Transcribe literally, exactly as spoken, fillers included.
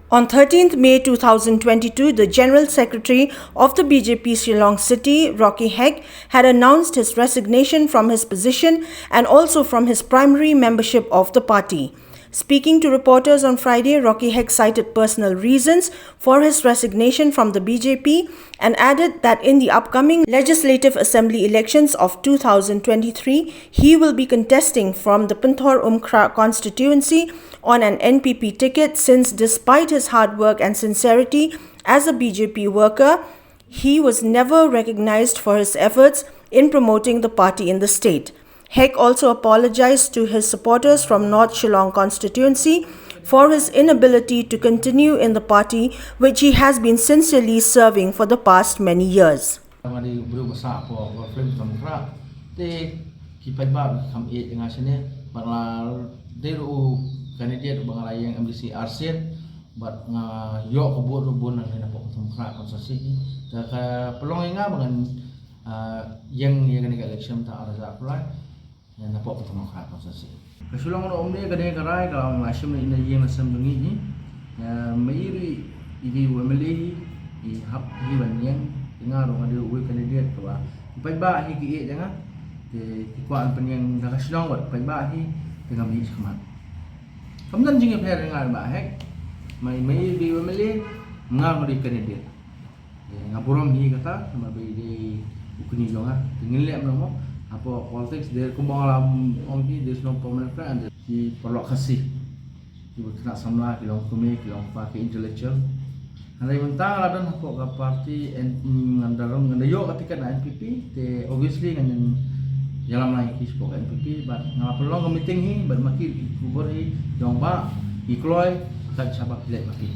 On thirteenth May two thousand twenty-two, the General Secretary of the B J P Shillong City, Rocky Hek, had announced his resignation from his position and also from his primary membership of the party. Speaking to reporters on Friday, Rocky Hek cited personal reasons for his resignation from the B J P and added that in the upcoming Legislative Assembly elections of two thousand twenty-three, he will be contesting from the Pynthor Umkhrah constituency on an N P P ticket, since despite his hard work and sincerity as a B J P worker, he was never recognized for his efforts in promoting the party in the state. Hek also apologized to his supporters from North Shillong constituency for his inability to continue in the party which he has been sincerely serving for the past many years. Nga dei u briew ba sah hapoh Golf Links Umkhrah. Te ki paidbah ki kham ïeit ïa nga shane, bad nga dei ruh u candidate ba nga la ïeng M D C arsien, bad nga ïoh ka vote ruh bun na hapoh Umkhrah constituency. Te ka pynlong ïa nga ba ngan, ah, ïeng ïa kane ka election ta ar hajar arphew lai. Ïa, napoh Umkhrah constituency. Ka Shillong ruh ym dei ka dei ka rai, ka long la shim ïa ïing la sem jong ngi hi. Ïa, ma i ruh i dei u M L A hi, i hap hi ban ïeng, i nga ruh nga dei uwei u candidate kaba i paidbah hi ki ïeit ïa nga. Te ki kwah ban pynïeng da ka shnong bad paidbah hi, te ngam ïeit shakhmat. Kam don jingïapher ïa nga, Bah Hek. Ma i, ma i dei u M L A, nga ruh nga dei candidate. Ïa, nga burom hi kata, namar ba i dei u kñi jong nga. Te ngin leh kumno mo. Hapoh politics, there kumba nga la ong hi, there's no permanent friend, and ki paralok Khasi. Ki ba khynnah samla, ki long kmie, ki long kpa, ki intellectual. Hynrei mynta nga la don hapoh ka party, and, mm, ngan da rung, ngan da ïoh ka ticket na N P P, te obviously ngan ïalam lang ïa ki shapoh ka N P P, bad nga la pynlong ka meeting hi, bad ma ki, ki khubor hi, jong ba, ki kloi, kat shaba phi leit ma ki.